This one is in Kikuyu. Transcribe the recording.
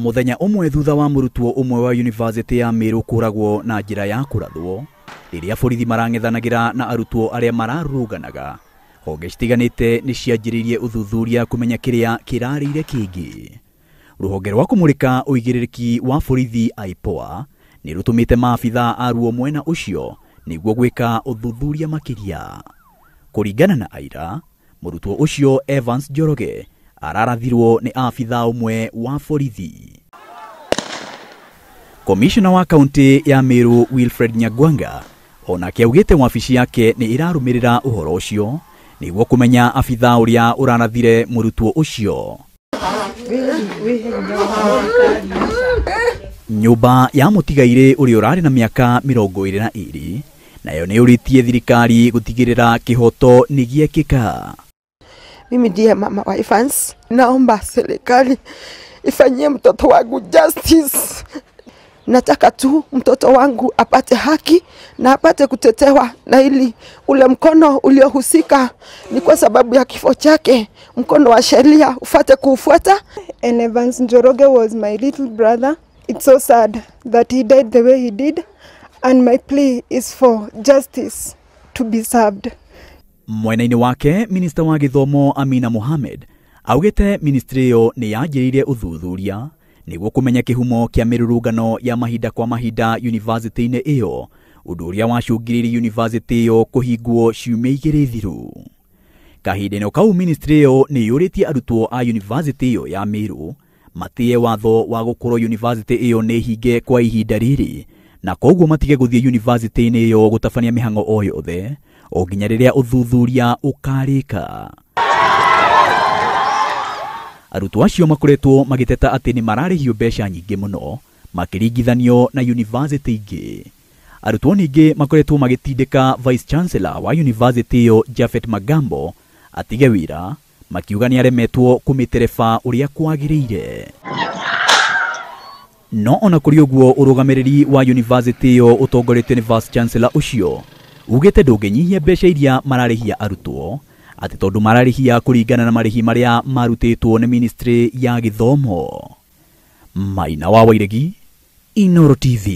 Mũthenya ũmwe thutha wa mũrutwo ũmwe wa yunivasĩtĩ ya Meru kũragwo na njĩra ya kũrathwo rĩrĩa borithi marang'ethanagĩra na arutwo arĩa mararũrũnganaga, honge citiganĩte nĩ cianjĩrĩirie ũthuthuria kũmenya kĩrĩa kĩrarĩire kĩngĩ. Rũhonge rwa kũmũrĩka ũigĩrĩrĩki wa borithi IPOA nĩ rũtũmĩte maabitha aruo mwena ũcio nĩguo gwĩka ũthuthuria makĩria. Kũringana na aira, mũrutwo ũcio Evans Njoroge ararathirwo nĩ abitha ũmwe wa borithi. Komishona wa kaunti ya Meru Wilfred Nyagwanga onake augĩte wabici yake nĩ ĩrarũmĩrĩra ũhoro ũcio nĩguo kũmenya abitha ũrĩa ũrarathire mũrutwo ũcio. Nyũmba ya mũtigairĩ ũrĩa ũrarĩ na mĩaka 22 nayo nĩ ũrĩtie thirikari gũtigĩrĩra kĩhoto nĩ gĩekĩka. Mimi ndiye mama wa Evans. Naomba serikali ifanyie mtoto wangu justice. Nataka tu mtoto wangu apate haki na apate kutetewa, na ili ule mkono uliohusika ni kwa sababu ya kifo chake, mkono wa sheria ufate kuufuata. And Evans Njoroge was my little brother. It's so sad that he died the way he did, and my plea is for justice to be served. Mwena-inĩ wake, minista wa gĩthomo Amina Mohamed augĩte ministry ĩyo nĩ yanjĩrĩirie ũthuthuria nĩguo kũmenya kĩhumo kĩa mĩrũrũngano ya mahinda kwa mahinda yunivasĩtĩ-inĩ ĩyo, ũndũ ũrĩa wacũngĩrĩirie yunivasĩtĩ ĩyo kũhingwo ciumia igĩrĩ thiru. Kahinda-inĩ kau ministry ĩyo nĩ yũrĩtie arutwo a yunivasĩtĩ ĩyo ya Meru matĩe watho wa gũkorwo yunivasĩtĩ ĩyo nĩ hinge kwa ihinda rĩrĩ, na koguo matige gũthiĩ yunivasĩtĩ-inĩ ĩyo gũtabania mĩhang'o o yothe o nginya rĩrĩa ũthuthuria ũkarĩka. Arutwo acio makoretwo magĩteta atĩ nĩ mararĩhio mbeca nyingĩ mũno makĩringithanio na yunivasĩtĩ ingĩ. Arutwo ningĩ makoretwo magĩtindĩka Vice Chancellor wa yunivasĩtĩ ĩyo Japhet Magambo atige wĩra, makiuga nĩ aremetwo kũmĩtereba ũrĩa kwagĩrĩire. No ona kũrĩ ũguo, ũrũgamĩrĩri wa yunivasĩtĩ ĩyo ũtongoretio nĩ Vice Chancellor ũcio ugĩte ndũngĩnyihia mbeca iria mararĩhia arutwo, atĩ tondũ mararĩhia kũringana na marĩhi marĩa marutĩtwo nĩ ministry ya gĩthomo. Maina wa Wairegi, Inooro TV.